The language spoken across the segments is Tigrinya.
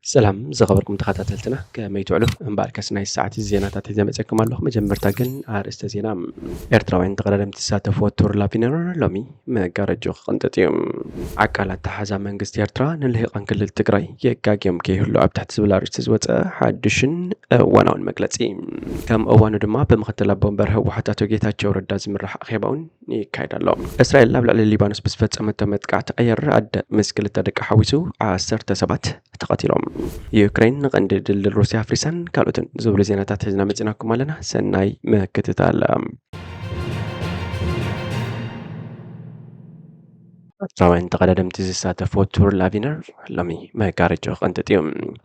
ሰላም ዝኸበርኩም ተኸታተልትና፣ ከመይ ትውዕሉ? እምበኣርከስ ናይ ሰዓት ዜናታት ሒዘ መጸኩም ኣለኹ። መጀመርታ ግን ኣርእስተ ዜና። ኤርትራውያን ተቐዳደምቲ ዝሳተፍዎ ቱር ላቪነር ሎሚ መጋረጃ ክቕንጥጥ እዩ። ዓቃል ኣተሓዛ መንግስቲ ኤርትራ ንልሂቓን ክልል ትግራይ የጋግዮም ከይህሉ ኣብ ትሕቲ ዝብል ኣርእስቲ ዝወጸ ሓድሽን እዋናውን መግለጺ። ከም እዋኑ ድማ ብምኽትል ኣቦ ወንበር ህወሓት ኣቶ ጌታቸው ረዳ ዝምራሕ ኣኼባ እውን ይካየድ ኣሎ። እስራኤል ኣብ ልዕሊ ሊባኖስ ብዝፈጸመቶ መጥቃዕቲ ኣየር ኣደ ምስ ክልተ ደቂ ሓዊሱ ዓሰርተ ሰባት ተቐቲሎም። ዩክሬን ንቐንዲ ድልድል ሩስያ ኣፍሪሳን ካልኦትን ዝብሉ ዜናታት ሒዝና መጺናኩም ኣለና። ሰናይ ምክትታል። ኤርትራውያን ተቐዳደምቲ ዝሳተፍዎ ቱር ላቪነር ሎሚ መጋረጃ ክቕንጥጥ እዩ።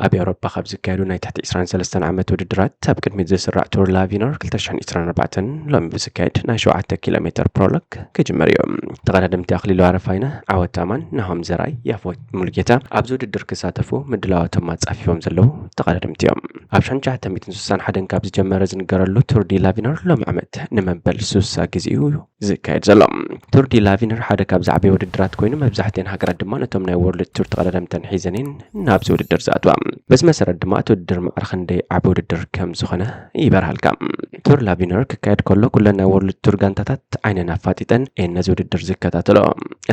ኣብ ኤውሮጳ ካብ ዝካየዱ ናይ ትሕቲ ዕስራን ሰለስተን ዓመት ውድድራት ኣብ ቅድሚት ዝስራዕ ቱር ላቪነር ክልተ ሽሕን ዕስራን ኣርባዕተን ሎሚ ብዝካየድ ናይ ሸውዓተ ኪሎ ሜትር ፕሮሎግ ክጅምር እዩ። ተቐዳደምቲ ኣኽሊሉ ኣረፋይነ፣ ዓወት ኣማን፣ ናሆም ዘርኣይ፣ ያፎት ሙሉጌታ ኣብዚ ውድድር ክሳተፉ ምድላዋቶም ኣጻፊፎም ዘለዉ ተቐዳደምቲ እዮም። ኣብ ሽሕን ትሽዓተ ሚእትን ስሳን ሓደን ካብ ዝጀመረ ዝንገረሉ ቱር ዲ ላቪነር ሎሚ ዓመት ንመበል ሱሳ ግዜኡ ዝካየድ ዘሎ። ቱር ዲ ላቪነር ሓደ ካብ ዝዓበየ ውድድራት ኮይኑ፣ መብዛሕትኤን ሃገራት ድማ ነቶም ናይ ወርልድ ቱር ተቐዳደምተን ሒዘን እየን ናብዚ ውድድር ዝኣትዋ። በዚ መሰረት ድማ እቲ ውድድር ማዕረ ክንደይ ዓቢ ውድድር ከም ዝኾነ ይበርሃልካ። ቱር ላቪነር ክካየድ ከሎ ኩለን ናይ ወርልድ ቱር ጋንታታት ዓይነን ኣፋጢጠን እየን ነዚ ውድድር ዝከታተሎ።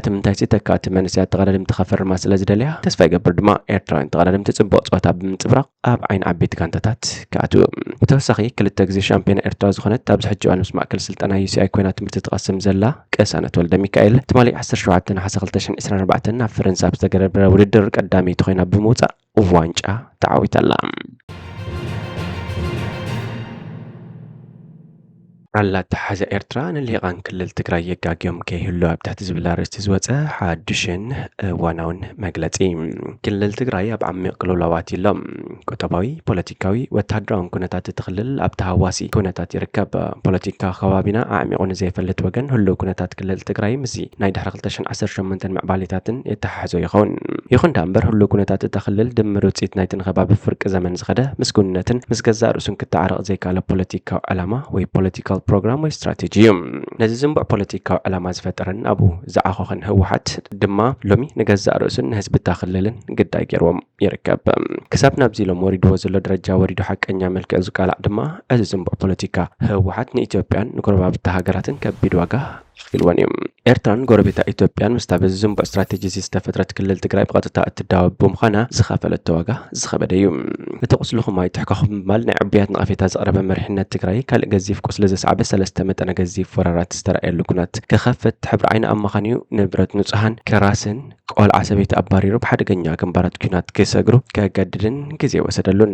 እቲ ምንታይሲ ተካእቲ መንእሰያት ተቐዳደምቲ ከፈርማ ስለ ዝደልያ፣ ተስፋ ይገብር ድማ ኤርትራውያን ተቐዳደምቲ ጽቡቕ ጸወታ ብምንጽብራቕ ኣብ ዓይኒ ዓበይቲ ጋንታታት ክኣትዉ። ብተወሳኺ ክልተ ግዜ ሻምፒዮና ኤርትራ ዝኾነት ኣብዚ ሕጂ እዋን ምስ ማእከል ስልጠና ዩ ሲ ኣይ ኮይና ትምህርቲ ትቐስም ዘላ ቅሳነት ወልደ ሚካኤል፣ ትማሊ ዓሰርተ ሸውዓተ ነሓሰ ክልተ ሽሕን ዕስራን ኣርባዕተን ኣብ ፈረንሳ ኣብ ዝተገበረ ውድድር ቀዳመይቲ ኮይና ብምውጻእ ዋንጫ ተዓዊታ ኣላ። ዓቃል ኣተሓዛ ኤርትራ ንልሂቓን ክልል ትግራይ የጋግዮም ከይህሉ ኣብ ትሕቲ ዝብል ኣርእስቲ ዝወጸ ሓድሽን እዋናውን መግለጺ። ክልል ትግራይ ኣብ ዓሚቕ ቅልውላው ኣትዩ ኣሎ። ቁጠባዊ፣ ፖለቲካዊ፣ ወተሃደራውን ኩነታት እቲ ክልል ኣብ ተሃዋሲ ኩነታት ይርከብ። ፖለቲካ ከባቢና ኣዕሚቑ ንዘይፈልጥ ወገን ህሉው ኩነታት ክልል ትግራይ ምስዚ ናይ ድሕሪ ክልተ ሽሕን ዓሰርተ ሸሞንተን ምዕባሌታትን የተሓሕዞ ይኸውን። ይኹን ደኣ እምበር ህሉው ኩነታት እታ ክልል ድምር ውጽኢት ናይቲ ንከባቢ ፍርቂ ዘመን ዝኸደ ምስ ክውንነትን ምስ ገዛእ ርእሱን ክተዓረቕ ዘይከኣለ ፖለቲካዊ ዕላማ ወይ ፖለቲካል ፕሮግራም ወይ ስትራቴጂ እዩ። ነዚ ዝንቡዕ ፖለቲካዊ ዕላማ ዝፈጠረን ኣብኡ ዝዓኾኸን ህወሓት ድማ ሎሚ ንገዛእ ርእሱን ንህዝቢ እታ ክልልን ግዳይ ገይርዎም ይርከብ። ክሳብ ናብዚ ኢሎም ወሪድዎ ዘሎ ደረጃ ወሪዱ ሓቀኛ መልክዕ ዝቃላዕ ድማ እዚ ዝንቡዕ ፖለቲካ ህወሓት ንኢትዮጵያን ንጎረባብቲ ሃገራትን ከቢድ ዋጋ ኣኽፊልወን እዩ። ኤርትራን ጎረቤታ ኢትዮጵያን ምስታ በዚ ዝንቡዕ ስትራቴጂ እዚ ዝተፈጥረት ክልል ትግራይ ብቐጥታ እትዳወብ ብምዃና ዝኸፈለቶ ዋጋ ዝኸበደ እዩ። እቲ ቁስልኹም ኣይትሕከኹ ብምባል ናይ ዕቡያት ነቐፌታ ዘቕረበ መሪሕነት ትግራይ ካልእ ገዚፍ ቁስሊ ዘስዓበ ሰለስተ መጠነ ገዚፍ ወራራት ዝተራእየሉ ኩናት ክኸፍት ሕብሪ ዓይኒ ኣማኻንዩ ንብረት ንጹሃን ከራስን ቆልዓ ሰበይቲ ኣባሪሩ ብሓደገኛ ግንባራት ኲናት ክሰግሩ ከገድድን ግዜ ወሰደሉን።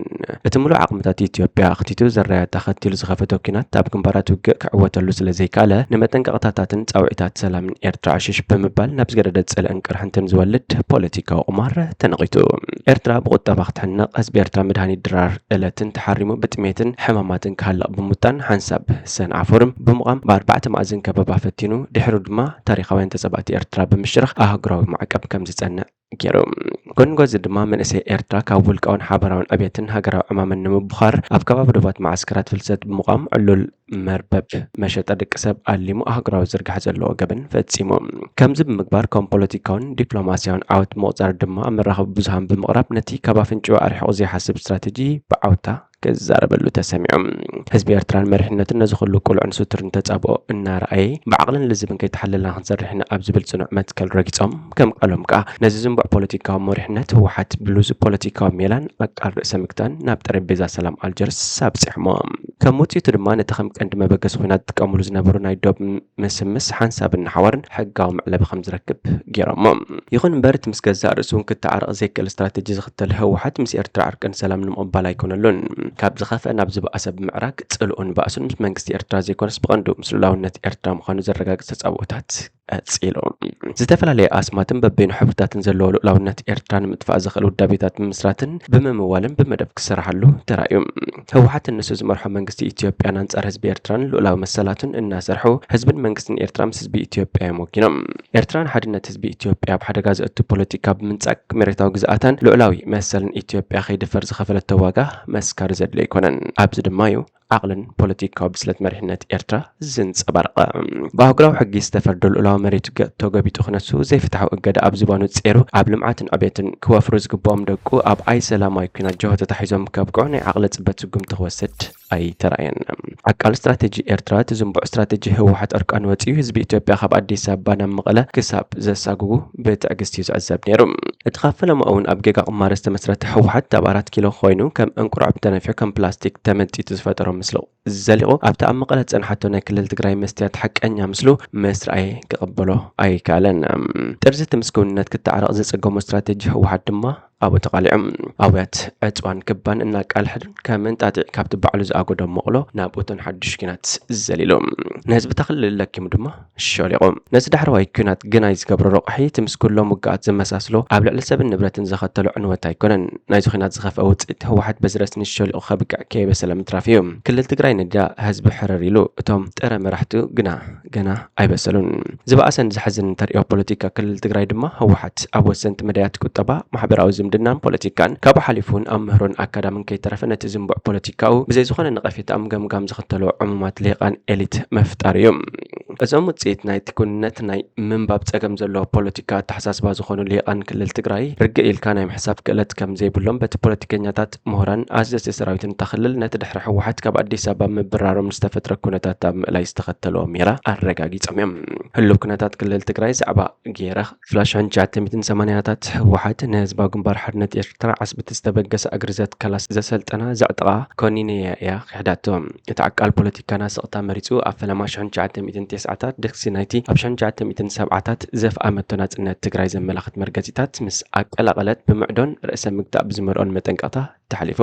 እቲ ምሉእ ዓቕምታት ኢትዮጵያ ኣኽቲቱ ዘራያታ ኸቲሉ ዝኸፈቶ ኲናት ኣብ ግንባራት ውግእ ክዕወተሉ ስለ ዘይከኣለ ንመጠንቀቕታታትን ጻውዒታት ሰላምን ኤርትራ ዕሽሽ ብምባል ናብ ዝገደደ ጽልእን ቅርሕንትን ዝወልድ ፖለቲካዊ ቁማር ተነቒቱ። ኤርትራ ብቑጠባ ክትሕነቕ፣ ህዝቢ ኤርትራ መድሃኒት ድራር እለትን ተሓሪሙ ብጥሜትን ሕማማትን ክሃልቕ ብምውጣን ሓንሳብ ሰንዓፈር ብምቋም ብኣርባዕተ መኣዝን ከበባ ፈቲኑ ድሕሩ ድማ ታሪኻውያን ተጻባእቲ ኤርትራ ብምሽራኽ ኣህጉራዊ ማዕቀብ ከም ዝጸንዕ ገይሩ። ጎንጎዚ ድማ መንእሰይ ኤርትራ ካብ ውልቃውን ሓበራውን ዕብየትን ሃገራዊ ዕማምን ንምቡኻር ኣብ ከባቢ ዶባት መዓስከራት ፍልሰት ብምቋም ዕሉል መርበብ መሸጣ ደቂ ሰብ ኣሊሙ ኣህጉራዊ ዝርጋሐ ዘለዎ ገበን ፈጺሙ። ከምዚ ብምግባር ከም ፖለቲካውን ዲፕሎማስያውን ዓወት ምቑጻር ድማ ኣብ መራኸቢ ብዙሃን ብምቕራብ ነቲ ካብ ኣፍንጭኡ ኣርሒቑ ዘይሓስብ ስትራቴጂ ብዓውታ ክዛረበሉ ተሰሚዑ። ህዝቢ ኤርትራን መሪሕነትን ነዚ ኩሉ ቅሉዕን ስቱርን ተጻብኦ እናረኣየ ብዓቕልን ልዝብን ከይተሓለልና ክንሰርሕ ኢና ኣብ ዝብል ጽኑዕ መትከል ረጊጾም ከም ቃሎም ከኣ ነዚ ዝንቡዕ ፖለቲካዊ መሪሕነት ህወሓት ብሉዝ ፖለቲካዊ ሜላን ዓቃል ርእሰ ምግታእን ናብ ጠረጴዛ ሰላም ኣልጀርስ ኣብጺሖሞ። ከም ውጽኢቱ ድማ ነቲ ከም ቀንዲ መበገሲ ኲናት ዝጥቀምሉ ዝነበሩ ናይ ዶብ ምስምስ ሓንሳብን ንሓዋርን ሕጋዊ መዕለቢ ከም ዝረክብ ገይሮሞ። ይኹን እምበር እቲ ምስ ገዛእ ርእሱ እውን ክተዓረቕ ዘይክእል ስትራቴጂ ዝኽተል ህወሓት ምስ ኤርትራ ዕርቅን ሰላም ንምቕባል ኣይኮነሉን። ካብ ዝኸፍአ ናብ ዝበኣሰ ብምዕራግ ጽልኡን ባእሱን ምስ መንግስቲ ኤርትራ ዘይኮነስ ብቐንዱ ምስ ልኡላውነት ኤርትራ ምዃኑ ዘረጋግጽ ተጻብኦታት ቀጺሉ። ዝተፈላለየ ኣስማትን በበይኑ ሕብርታትን ዘለዎ ልኡላውነት ኤርትራ ንምጥፋእ ዘኽእል ውዳቤታት ብምምስራትን ብምምዋልን ብመደብ ክሰርሓሉ ተራእዩ። ህወሓትን ንሱ ዝመርሖ መንግስቲ ኢትዮጵያን ኣንጻር ህዝቢ ኤርትራን ልኡላዊ መሰላቱን እናሰርሑ ህዝብን መንግስትን ኤርትራ ምስ ህዝቢ ኢትዮጵያ እዮም ወጊኖም። ኤርትራ ንሓድነት ህዝቢ ኢትዮጵያ ኣብ ሓደጋ ዘእቱ ፖለቲካ ብምንጻግ መሬታዊ ግዝኣታን ልኡላዊ መሰልን ኢትዮጵያ ከይድፈር ዝኸፈለቶ ዋጋ መስካሪ ዘድልዮ ኣይኮነን። ኣብዚ ድማ እዩ ዓቕልን ፖለቲካዊ ብስለት መሪሕነት ኤርትራ ዘንጸባርቕ። ብኣህጉራዊ ሕጊ ዝተፈርዶ ልኡላዊ መሬቱ ገ-፣ ተጎቢጡ ክነሱ ዘይፍትሓዊ እገዳ ኣብ ዝባኑ ጸይሩ ኣብ ልምዓትን ዕቤትን ክወፍሩ ዝግብኦም ደቁ ኣብ ኣይሰላማዊ ኲናት ጀሆ ተታሒዞም ከብቅዑ ናይ ዓቕሊ ጽበት ስጉምቲ ክወስድ ኣይተራእየን። ዓቃል ስትራቴጂ ኤርትራ፣ እቲ ዝንቡዕ ስትራቴጂ ህወሓት ዕርቃኑ ወጺኡ ህዝቢ ኢትዮጵያ ካብ ኣዲስ ኣበባ ናብ መቐለ ክሳብ ዘሳጉጉ ብትዕግስቲ እዩ ዝዕዘብ ነይሩ። እቲ ካብ ፈለማኡ እውን ኣብ ጌጋ ቅማረ ዝተመስረተ ህወሓት ኣብ ኣራት ኪሎ ኮይኑ ከም እንቁራዕብ ተነፊሑ ከም ፕላስቲክ ተመንጢጡ ዝፈጠሮ ምስሉ ዘሊቑ ኣብቲ ኣብ መቐለ ዝጸንሓቶ ናይ ክልል ትግራይ መስትያት ሓቀኛ ምስሉ ምስ ረኣየ ክቕበሎ ኣይከኣለን። ጥርዚ እቲ ምስ ክውንነት ክተዓረቕ ዝጸገሞ ስትራቴጂ ህወሓት ድማ ኣብኡ ተቓሊዑ። ኣውያት ዕጽዋን ክባን እናቃልሐ ከም እንጣጢዕ ካብቲ ባዕሉ ዝኣጎዶ መቕሎ ናብ እቶን ሓድሽ ኲናት ዘሊሉ። ንህዝቢ እታ ክልል ለኪሙ ድማ ሸሊቑ። ነዚ ዳሕረዋይ ኲናት ግናይ ዝገብሮ ረቑሒ እቲ ምስ ኩሎም ውግኣት ዘመሳስሎ ኣብ ልዕሊ ሰብን ንብረትን ዘኸተሎ ዕንወት ኣይኮነን። ናይዚ ኲናት ዝኸፍአ ውጽኢት ህወሓት በዚ ረስኒ ሸሊቑ ከብቅዕ ከይበሰለ ምትራፍ እዩ። ክልል ትግራይ ነዲዳ ህዝቢ ሕርር ኢሉ፣ እቶም ጥረ መራሕቱ ግና ገና ኣይበሰሉን። ዝበኣሰን ዘሕዝንን ተርእዮ ፖለቲካ ክልል ትግራይ ድማ ህወሓት ኣብ ወሰንቲ መዳያት ቁጠባ፣ ማሕበራዊ ዝምድናን ፖለቲካን ካብኡ ሓሊፉ እውን ኣብ ምህሮን ኣካዳምን ከይተረፈ ነቲ ዝንቡዕ ፖለቲካኡ ብዘይ ዝኾነ ነቐፌታ ኣብ ገምጋም ዝኽተሎ ዕሙማት ልሂቃን ኤሊት ምፍጣር እዩ። እዞም ውፅኢት ናይቲ ኩንነት ናይ ምንባብ ፀገም ዘለዎ ፖለቲካ ኣተሓሳስባ ዝኾኑ ልሂቃን ክልል ትግራይ ርግእ ኢልካ ናይ ምሕሳብ ክእለት ከም ዘይብሎም በቲ ፖለቲከኛታት፣ ምሁራን፣ ኣዘዝቲ ሰራዊትን እታ ክልል ነቲ ድሕሪ ህወሓት ካብ ኣዲስ ኣበባ ምብራሮም ዝተፈጥረ ኩነታት ኣብ ምእላይ ዝተኸተልዎ ሜራ ኣረጋጊጾም እዮም። ህሉው ኩነታት ክልል ትግራይ ዛዕባ ገይረ ክፍላ ሽሕን ትሽዓተ ሚእትን ሰማንያታት ህወሓት ንህዝባዊ ግንባር ሓርነት ኤርትራ ዓስቢ ዝተበገሰ እግሪ ዘትከላ ዘሰልጠና ዘዕጠቓ ኮኒነያ እያ ክሕዳቶ። እቲ ዓቃል ፖለቲካና ስቕታ መሪጹ ኣብ ፈለማ ሽሕን ትሽዓተ ሚእትን ተስዓታት ድግሲ ናይቲ ኣብ ሽሕን ትሽዓተ ሚእትን ሰብዓታት ዘፍኣመቶ ናጽነት ትግራይ ዘመላኽት መርገጺታት ምስ ኣቀላቐለት ብምዕዶን ርእሰ ምግታእ ብዝመልኦን መጠንቀቕታ ተሓሊፉ።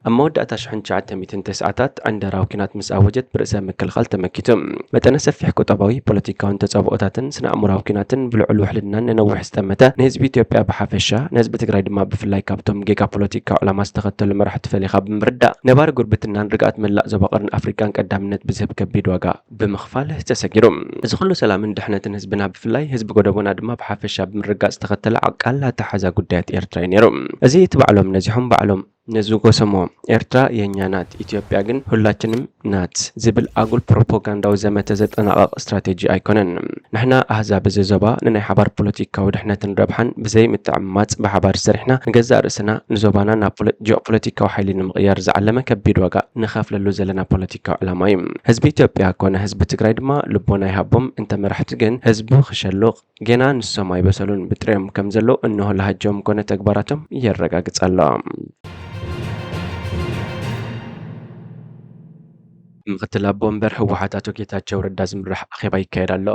ኣብ መወዳእታ ሽሕን ትሽዓተ ሚእትን ተስዓታት ዕንደራዊ ኲናት ምስ ኣወጀት ብርእሰ ምክልኻል ተመኪቱ። መጠነ ሰፊሕ ቁጠባዊ፣ ፖለቲካውን ተጻብኦታትን ስነ ኣእምሮኣዊ ኲናትን ብልዑል ውሕልናን ንነዊሕ ዝጠመተ ንህዝቢ ኢትዮጵያ ብሓፈሻ ንህዝቢ ትግራይ ድማ ብፍላይ ካብቶም ጌጋ ፖለቲካዊ ዕላማ ዝተኸተሉ መራሕቲ ፈሊኻ ብምርዳእ ነባሪ ጉርብትናን ርግኣት መላእ ዞባ ቀርኒ ኣፍሪቃን ቀዳምነት ብዝህብ ከቢድ ዋጋ ብምኽፋል ተሰጊሩ። እዚ ኩሉ ሰላምን ድሕነትን ህዝብና ብፍላይ ህዝቢ ጎደቦና ድማ ብሓፈሻ ብምርጋጽ ዝተኸተለ ዓቃል ኣተሓዛ ጉዳያት ኤርትራ እዩ ነይሩ። እዚ እቲ ባዕሎም ነዚሖም ባዕሎም ነዚ ጎሰሞ ኤርትራ የኛ ናት፣ ኢትዮጵያ ግን ሁላችንም ናት ዝብል ኣጉል ፕሮፓጋንዳዊ ዘመተ ዘጠናቐቕ ስትራቴጂ ኣይኮነን። ንሕና ኣህዛብ እዚ ዞባ ንናይ ሓባር ፖለቲካዊ ድሕነትን ረብሓን ብዘይ ምትዕማጽ ብሓባር ሰሪሕና ንገዛእ ርእስና ንዞባና ናብ ፖለ-፣ ጂኦፖለቲካዊ ሓይሊ ንምቕያር ዝዓለመ ከቢድ ዋጋ ንኸፍለሉ ዘለና ፖለቲካዊ ዕላማ እዩ። ህዝቢ ኢትዮጵያ ኮነ ህዝቢ ትግራይ ድማ ልቦና ይሃቦም፣ እንተ መራሕቲ ግን ህዝቡ ክሸሉቕ ጌና ንሶም ኣይበሰሉን፣ ብጥሬም ከም ዘለዉ እንሆ ላህጃኦም ኮነ ተግባራቶም የረጋግጽ ኣሎ። ምኽትል ኣቦ ወንበር ህወሓት ኣቶ ጌታቸው ረዳ ዝምራሕ ኣኼባ ይካየድ ኣሎ።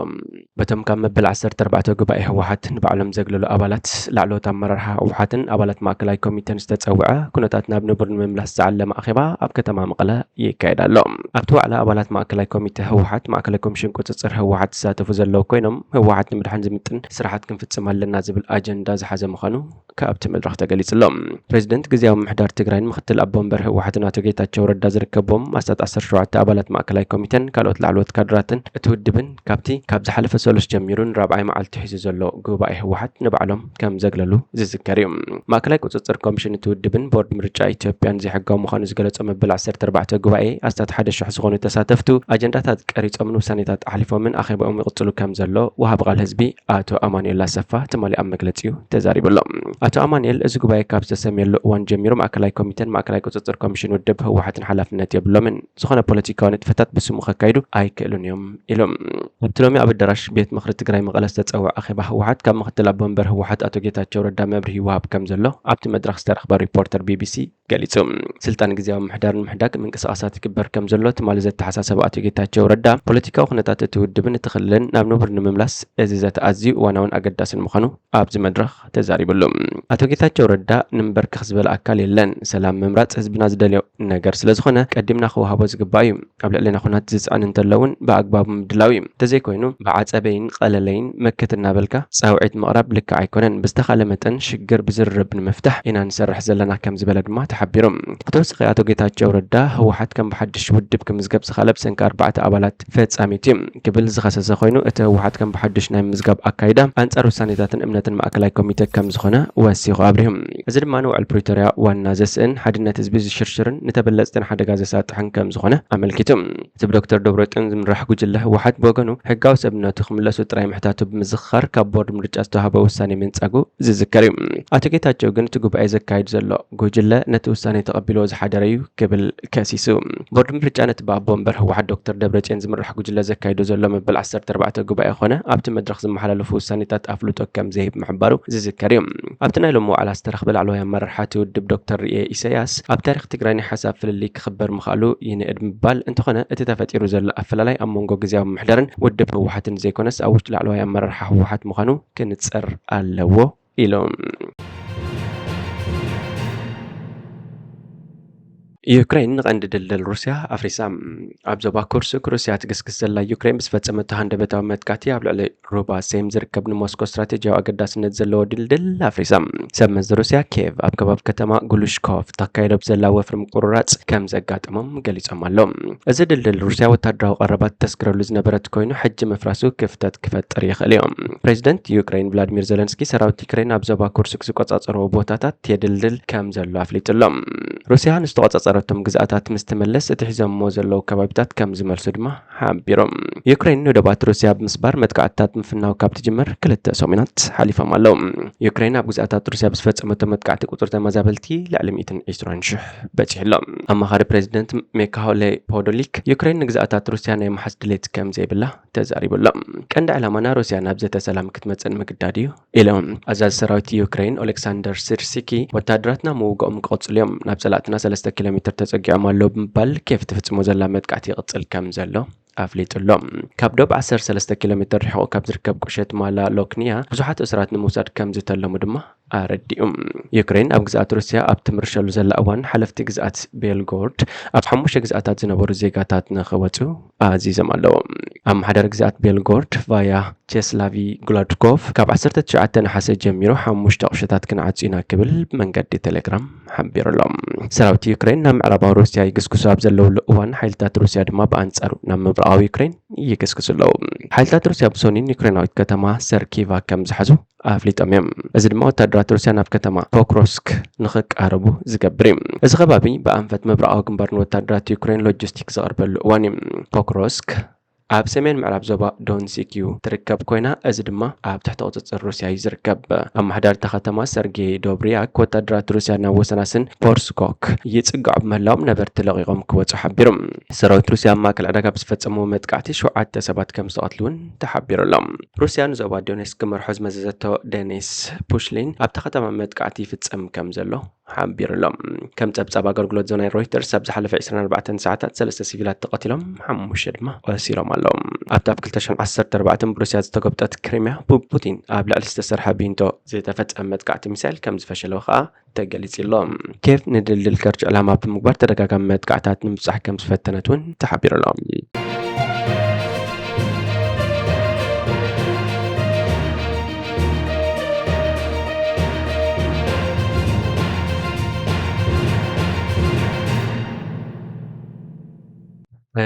በቶም ካብ መበል ዓሰርተ ኣርባዕተ ጉባኤ ህወሓት ንባዕሎም ዘግለሉ ኣባላት፣ ላዕለዎት ኣመራርሓ ህወሓትን ኣባላት ማእከላይ ኮሚቴን ዝተጸውዐ ኩነታት ናብ ንቡር ንምምላስ ዝዓለመ ኣኼባ ኣብ ከተማ መቐለ ይካየድ ኣሎ። ኣብቲ ዋዕላ ኣባላት ማእከላይ ኮሚቴ ህወሓት፣ ማእከላይ ኮሚሽን ቁጽጽር ህወሓት ዝሳተፉ ዘለዉ ኮይኖም፣ ህወሓት ንምድሓን ዝምጥን ስራሓት ክንፍጽም ኣለና ዝብል ኣጀንዳ ዝሓዘ ምዃኑ ካብቲ መድረኽ ተገሊጹ ኣሎ። ፕሬዚደንት ግዝያዊ ምምሕዳር ትግራይን ምኽትል ኣቦ ወንበር ህወሓትን ኣቶ ጌታቸው ረዳ ዝርከብዎም ኣስታት ዓሰርተ ሸውዓተ ኣባላት ማእከላይ ኮሚቴን ካልኦት ላዕለዎት ካድራትን እቲ ውድብን ካብቲ ካብ ዝሓለፈ ሰሉስ ጀሚሩ ንራብዓይ መዓልቲ ሒዙ ዘሎ ጉባኤ ህወሓት ንባዕሎም ከም ዘግለሉ ዝዝከር እዩ። ማእከላይ ቁጽጽር ኮሚሽን እቲ ውድብን ቦርድ ምርጫ ኢትዮጵያን ዘይሕጋዊ ምዃኑ ዝገለጾ መበል ዓሰርተ ኣርባዕተ ጉባኤ ኣስታት ሓደ ሽሕ ዝኾኑ ተሳተፍቱ ኣጀንዳታት ቀሪጾምን ውሳኔታት ኣሕሊፎምን ኣኼባኦም ይቕጽሉ ከም ዘሎ ወሃቢ ቃል ህዝቢ ኣቶ ኣማኑኤል ኣሰፋ ትማሊ ኣብ መግለጺኡ ተዛሪቡ ኣሎ። ኣቶ ኣማኑኤል፣ እዚ ጉባኤ ካብ ዝተሰምየሉ እዋን ጀሚሩ ማእከላይ ኮሚቴን ማእከላይ ቁጽጽር ኮሚሽን ውድብ ህወሓትን ሓላፍነት የብሎምን። ዝኾነ ፖለቲካዊ ንጥፈታት ብስሙ ከካይዱ ኣይክእሉን እዮም ኢሉ። ኣብቲ ሎሚ ኣብ ኣዳራሽ ቤት ምኽሪ ትግራይ መቐለ ዝተጸውዐ ኣኼባ ህወሓት ካብ ምኽትል ኣቦ ወንበር ህወሓት ኣቶ ጌታቸው ረዳ መብርሂ ይወሃብ ከም ዘሎ ኣብቲ መድረኽ ዝተረኽበ ሪፖርተር ቢቢሲ ገሊጹ። ስልጣን ግዝያዊ ምምሕዳር ንምሕዳግ ምንቅስቓሳት ይግበር ከም ዘሎ ትማሊ ዘተሓሳሰበ ኣቶ ጌታቸው ረዳ፣ ፖለቲካዊ ኩነታት እቲ ውድብን እቲ ክልልን ናብ ንቡር ንምምላስ እዚ ዘተ ኣዝዩ እዋናውን ኣገዳስን ምዃኑ ኣብዚ መድረኽ ተዛሪብሉ። ኣቶ ጌታቸው ረዳ፣ "ንንበርክኽ ዝበለ ኣካል የለን፣ ሰላም ምምራጽ ህዝብና ዝደልዮ ነገር ስለ ዝኾነ ቀዲምና ክወሃቦ ዝግባእ እዩ። ኣብ ልዕሌና ኩናት ዝጽዕን እንተሎ እውን ብኣግባቡ ምድላው እዩ። እንተዘይኮይኑ ብዓጸበይን ቀለለይን መክት እናበልካ ጻውዒት ምቕራብ ልክዕ ኣይኮነን። ብዝተኻለ መጠን ሽግር ብዝርርብ ንምፍታሕ ኢና ንሰርሕ ዘለና" ከም ዝበለ ድማ ሓቢሩ። ብተወሳኺ ኣቶ ጌታቸው ረዳ ህወሓት ከም ብሓድሽ ውድብ ክምዝገብ ዝኸኣለ ብሰንኪ ኣርባዕተ ኣባላት ፈጻሚት እዩ ክብል ዝኸሰሰ ኮይኑ፣ እቲ ህወሓት ከም ብሓድሽ ናይ ምዝጋብ ኣካይዳ ኣንጻር ውሳኔታትን እምነትን ማእከላይ ኮሚቴ ከም ዝኾነ ወሲኹ ኣብሪሁ። እዚ ድማ ንውዕል ፕሪቶርያ ዋና ዘስእን ሓድነት ህዝቢ ዝሽርሽርን ንተበለጽትን ሓደጋ ዘሳጥሕን ከም ዝኾነ ኣመልኪቱ። እቲ ብዶክተር ደብረጽዮን ዝምራሕ ጉጅለ ህወሓት ብወገኑ፣ ሕጋዊ ሰብነቱ ክምለሱ ጥራይ ምሕታቱ ብምዝኽኻር፣ ካብ ቦርድ ምርጫ ዝተዋህበ ውሳኔ ምንጻጉ ዝዝከር እዩ። ኣቶ ጌታቸው ግን፣ እቲ ጉባኤ ዘካይድ ዘሎ ጉጅለ ነቲ ውሳኔ ተቐቢልዎ ዝሓደረ እዩ ክብል ከሲሱ። ቦርድ ምርጫ ነቲ ብኣቦ ወንበር ህወሓት ዶክተር ደብረጽዮን ዝምራሕ ጉጅለ ዘካይዶ ዘሎ መበል ዓሰርተ ኣርባዕተ ጉባኤ ኾነ ኣብቲ መድረኽ ዝመሓላለፉ ውሳኔታት ኣፍልጦ ከም ዘይህብ ምሕባሩ ዝዝከር እዩ። ኣብቲ ናይ ሎሚ ዋዕላ ዝተረኽበ ላዕለዋይ ኣመራርሓ እቲ ውድብ ዶክተር ርኤ ኢሳያስ፣ ኣብ ታሪኽ ትግራይ ናይ ሓሳብ ፍልልይ ክኽበር ምኽኣሉ ይንእድ ምባል እንተኾነ፣ እቲ ተፈጢሩ ዘሎ ኣፈላላይ ኣብ መንጎ ግዝያዊ ምምሕዳርን ውድብ ህወሓትን ዘይኮነስ፣ ኣብ ውሽጢ ላዕለዋይ ኣመራርሓ ህወሓት ምዃኑ ክንጸር ኣለዎ ኢሎም። ዩክሬን ንቐንዲ ድልድል ሩስያ ኣፍሪሳ። ኣብ ዞባ ኩርስክ ሩስያ ትግስግስ ዘላ ዩክሬን ብዝፈጸመቶ ሃንደበታዊ መጥቃዕቲ ኣብ ልዕሊ ሩባ ሴም ዝርከብ ንሞስኮ ስትራቴጂያዊ ኣገዳስነት ዘለዎ ድልድል ኣፍሪሳ። ሰብ መዚ ሩስያ ኪየቭ ኣብ ከባቢ ከተማ ግሉሽኮቭ ተካይዶ ብዘላ ወፍሪ ምቁርራጽ ከም ዘጋጠሞም ገሊጾም ኣለዉ። እዚ ድልድል ሩስያ ወታደራዊ ቀረባት ተስግረሉ ዝነበረት ኮይኑ፣ ሕጂ ምፍራሱ ክፍተት ክፈጥር ይኽእል እዩ። ፕሬዚደንት ዩክሬን ቭላዲሚር ዘለንስኪ ሰራዊት ዩክሬን ኣብ ዞባ ኩርስክ ዝቆጻጸርዎ ቦታታት የድልድል ከም ዘሎ ኣፍሊጡ ኣሎ። ሩስያ ንዝተቆጻጸረቶም ግዝኣታት ምስ ትምለስ፣ እቲ ሒዞምዎ ዘለዉ ከባቢታት ከም ዝመልሱ ድማ ሓቢሮም። ዩክሬን ንደባት ሩስያ ብምስባር መጥቃዕትታት ምፍናው ካብ ትጅምር ክልተ ሰሙናት ሓሊፎም ኣለዉ። ዩክሬን ኣብ ግዝኣታት ሩስያ ብዝፈጸመቶ መጥቃዕቲ ቁጽሪ ተመዛበልቲ ልዕሊ ሚእትን ዕስራን ሽሕ በጺሑ ኣሎ። ኣማኻሪ ፕሬዚደንት ሜካሆሌ ፖዶሊክ፣ ዩክሬን ንግዝኣታት ሩስያ ናይ ምሓዝ ድሌት ከም ዘይብላ ተዛሪቡ ኣሎ። ቀንዲ ዕላማና ሩስያ ናብ ዘተ ሰላም ክትመጽእ ንምግዳድ እዩ ኢሎም። ኣዛዚ ሰራዊት ዩክሬን ኦሌክሳንደር ስርሲኪ፣ ወታደራትና ምውግኦም ክቐጽሉ እዮም፣ ናብ ጸላእትና ሰለስተ ኪሎ ሜትር ተጸጊዖም ኣለዉ ብምባል ኬፍ ትፍጽሞ ዘላ መጥቃዕቲ ይቕጽል ከም ዘሎ ኣፍሊጡ ኣሎ። ካብ ዶብ ዓሰርተ ሰለስተ ኪሎ ሜትር ርሒቑ ካብ ዝርከብ ቁሸት ማላ ሎክኒያ ብዙሓት እሱራት ንምውሳድ ከም ዝተለሙ ድማ ኣረዲኡ። ዩክሬን ኣብ ግዝኣት ሩስያ ኣብ ትምርሸሉ ዘላ እዋን፣ ሓለፍቲ ግዝኣት ቤልጎርድ ኣብ ሓሙሽተ ግዝኣታት ዝነበሩ ዜጋታት ንኽወጹ ኣዚዞም ኣለዉ። ኣመሓዳሪ ግዝኣት ቤልጎርድ ቫያ ቸስላቪ ግላድኮቭ፣ ካብ ዓሰርተ ትሽዓተ ነሓሰ ጀሚሩ ሓሙሽተ ቁሸታት ክንዓጹ ኢና ክብል ብመንገዲ ቴሌግራም ሓቢሩ ኣሎ። ሰራዊት ዩክሬን ናብ ምዕራባዊ ሩስያ ይግስግሱ ኣብ ዘለውሉ እዋን፣ ሓይልታት ሩስያ ድማ ብኣንጻሩ ናብ ምብራቓዊ ዩክሬን ይግስግሱ ኣለዉ። ሓይልታት ሩስያ ብሶኒን ዩክሬናዊት ከተማ ሰርኪቫ ከም ዝሓዙ ኣፍሊጦም እዮም። እዚ ድማ ወታደራት ሩስያ ናብ ከተማ ፖክሮስክ ንኽቃረቡ ዝገብር እዩ። እዚ ከባቢ ብኣንፈት ምብራቓዊ ግንባር ንወታደራት ዩክሬን ሎጂስቲክ ዝቐርበሉ እዋን እዩ። ፖክሮስክ ኣብ ሰሜን ምዕራብ ዞባ ዶንሲክ እዩ ትርከብ ኮይና፣ እዚ ድማ ኣብ ትሕቲ ቁጽጽር ሩስያ እዩ ዝርከብ። ኣመሓዳሪ እታ ከተማ ሰርጌይ ዶብሪያክ፣ ወታደራት ሩስያ ናብ ወሰናስን ፖርስኮክ ይጽግዑ ብምህላዎም፣ ነበርቲ ለቒቖም ክወጹ ሓቢሩ። ሰራዊት ሩስያ ኣብ ማእከል ዕዳጋ ብዝፈጸምዎ መጥቃዕቲ ሸውዓተ ሰባት ከም ዝተቐትሉ እውን ተሓቢሩ ኣሎ። ሩስያ ንዞባ ዶኔስክ ክመርሖ ዝመዘዘቶ ደኒስ ፑሽሊን ኣብታ ከተማ መጥቃዕቲ ይፍጸም ከም ዘሎ ሓቢሩ ኣሎ። ከም ጸብጻብ ኣገልግሎት ዜና ሮይተርስ፣ ኣብ ዝሓለፈ ዕስራን ኣርባዕተን ሰዓታት ሰለስተ ሲቪላት ተቐቲሎም፣ ሓሙሽተ ድማ ቆሲሎም ኣለዉ። ኣብታ ኣብ ክልተ ሽሕን ዓሰርተ ኣርባዕተን ብሩስያ ዝተጎብጠት ክሪምያ፣ ብፑቲን ኣብ ልዕሊ ዝተሰርሐ ቢንቶ ዝተፈጸመ መጥቃዕቲ ሚሳይል ከም ዝፈሸለ ከኣ ተገሊጹ ኣሎ። ኬቭ ንድልድል ከርች ዕላማ ብምግባር ተደጋጋሚ መጥቃዕታት ንምብጻሕ ከም ዝፈተነት እውን ተሓቢሩ ኣሎ።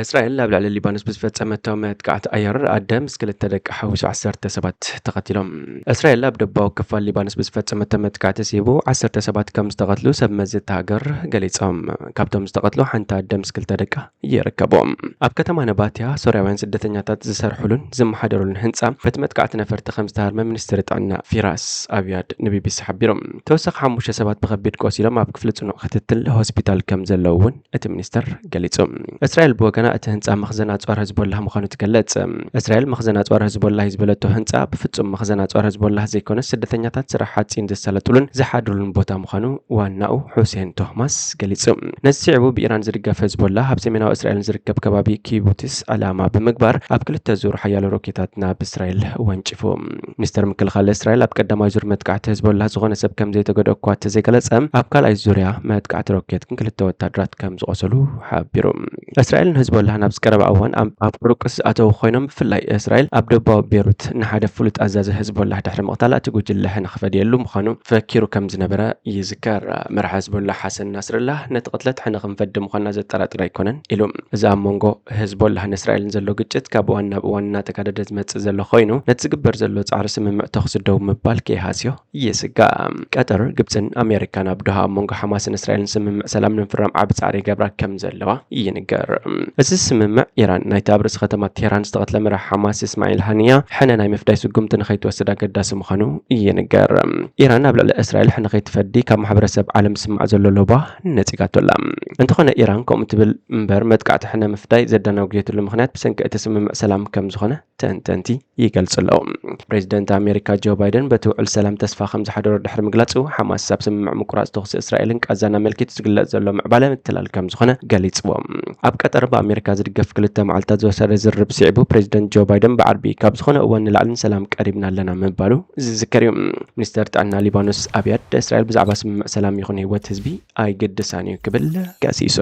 እስራኤል ኣብ ልዕሊ ሊባኖስ ብዝፈጸመቶ መጥቃዕቲ ኣየር ኣደ ምስ ክልተ ደቂ ሓዊሱ ዓሰርተ ሰባት ተቐቲሎም። እስራኤል ኣብ ደቡባዊ ክፋል ሊባኖስ ብዝፈጸመቶ መጥቃዕቲ ስዒቡ ዓሰርተ ሰባት ከም ዝተቐትሉ ሰብ መዚ እታ ሃገር ገሊጾም። ካብቶም ዝተቐትሉ ሓንቲ ኣደ ምስ ክልተ ደቃ ይርከብዎም። ኣብ ከተማ ነባትያ ሶርያውያን ስደተኛታት ዝሰርሕሉን ዝመሓደሩሉን ህንጻ በቲ መጥቃዕቲ ነፈርቲ ከም ዝተሃርመ ሚኒስትሪ ጥዕና ፊራስ ኣብያድ ንቢቢሲ ሓቢሩ። ተወሳኺ ሓሙሽተ ሰባት ብኸቢድ ቆሲሎም ኣብ ክፍሊ ጽኑዕ ክትትል ሆስፒታል ከም ዘለዉ እውን እቲ ሚኒስተር ገሊጹ። እስራኤል ብወገና እቲ ህንጻ መኽዘን ኣጽዋር ህዝቦላህ ምዃኑ ትገልጽ። እስራኤል መኽዘን ኣጽዋር ህዝቦላህ እዩ ዝበለቶ ህንጻ ብፍጹም መኽዘን ኣጽዋር ህዝቦላህ ዘይኮነስ ስደተኛታት ስራሕ ሓጺን ዝሳለጡሉን ዝሓድሩሉን ቦታ ምዃኑ ዋናኡ ሑሴን ቶማስ ገሊጹ። ነዚ ስዒቡ ብኢራን ዝድገፍ ህዝቦላህ ኣብ ሰሜናዊ እስራኤል ዝርከብ ከባቢ ኪቡትስ ዕላማ ብምግባር ኣብ ክልተ ዙር ሓያሎ ሮኬታት ናብ እስራኤል ወንጪፉ። ሚኒስተር ምክልኻል እስራኤል ኣብ ቀዳማይ ዙር መጥቃዕቲ ህዝቦላህ ዝኾነ ሰብ ከም ዘይተገድኦ እኳ እንተዘይገለጸ፣ ኣብ ካልኣይ ዙርያ መጥቃዕቲ ሮኬት ግን ክልተ ወታደራት ከም ዝቖሰሉ ሓቢሩ። እስራኤል ንህዝቦ ሕዝቦላህ ናብዚ ቀረባ እዋን ኣብ ኣብ ቁርቁስ ዝኣተዉ ኮይኖም፣ ብፍላይ እስራኤል ኣብ ደቡባዊ ቤሩት ንሓደ ፍሉጥ ኣዛዚ ሕዝቦላህ ድሕሪ ምቕታላ፣ እቲ ጉጅለ ሕነ ክፈድየሉ ምዃኑ ፈኪሩ ከም ዝነበረ ይዝከር። መራሒ ሕዝቦላህ ሓሰን ናስርላህ፣ ነቲ ቅትለት ሕነ ክንፈዲ ምዃንና ዘጠራጥር ኣይኮነን ኢሉ። እዚ ኣብ መንጎ ሕዝቦላህን እስራኤልን ዘሎ ግጭት ካብ እዋን ናብ እዋን እናተጋደደ ዝመጽእ ዘሎ ኮይኑ፣ ነቲ ዝግበር ዘሎ ጻዕሪ ስምምዕ ተኹሲ ደው ምባል ከይሃስዮ ይስጋእ። ቀጠር፣ ግብጽን ኣሜሪካን ኣብ ዶሃ ኣብ መንጎ ሓማስን እስራኤልን ስምምዕ ሰላም ንምፍራም ዓቢ ጻዕሪ ይገብራ ከም ዘለዋ ይንገር። እዚ ስምምዕ፣ ኢራን ናይቲ ኣብ ርእሲ ከተማ ቴህራን ዝተቐትለ መራሒ ሓማስ እስማዒል ሃኒያ ሕነ ናይ ምፍዳይ ስጉምቲ ንኸይትወስድ ኣገዳሲ ምዃኑ ይንገር። ኢራን ኣብ ልዕሊ እስራኤል ሕነ ከይትፈዲ ካብ ማሕበረሰብ ዓለም ዝስማዕ ዘሎ ሎባ ነጺጋቶ ኣላ። እንተኾነ፣ ኢራን ከምኡ ትብል እምበር፣ መጥቃዕቲ ሕነ ምፍዳይ ዘደናጉየትሉ ምኽንያት ብሰንኪ እቲ ስምምዕ ሰላም ከም ዝኾነ ተንተንቲ ይገልጹ ኣለዉ። ፕሬዚደንት ኣሜሪካ ጆ ባይደን በቲ ውዕል ሰላም ተስፋ ከም ዝሓደሮ ድሕሪ ምግላጹ፣ ሓማስ ኣብ ስምምዕ ምቁራጽ ተኹሲ እስራኤልን ቃዛን ኣመልኪቱ ዝግለጽ ዘሎ ምዕባለ ምትላል ከም ዝኾነ ገሊጽዎ። ኣብ ቀጠር ብኣሜሪካ ዝድገፍ ክልተ መዓልታት ዝወሰደ ዝርርብ ስዒቡ፣ ፕሬዚደንት ጆ ባይደን ብዓርቢ ካብ ዝኾነ እዋን ንላዕሊ ንሰላም ቀሪብና ኣለና ምባሉ ዝዝከር እዩ። ሚኒስተር ጥዕና ሊባኖስ ኣብያድ፣ እስራኤል ብዛዕባ ስምምዕ ሰላም ይኹን ህይወት ህዝቢ ኣይግድሳን እዩ ክብል ከሲሱ።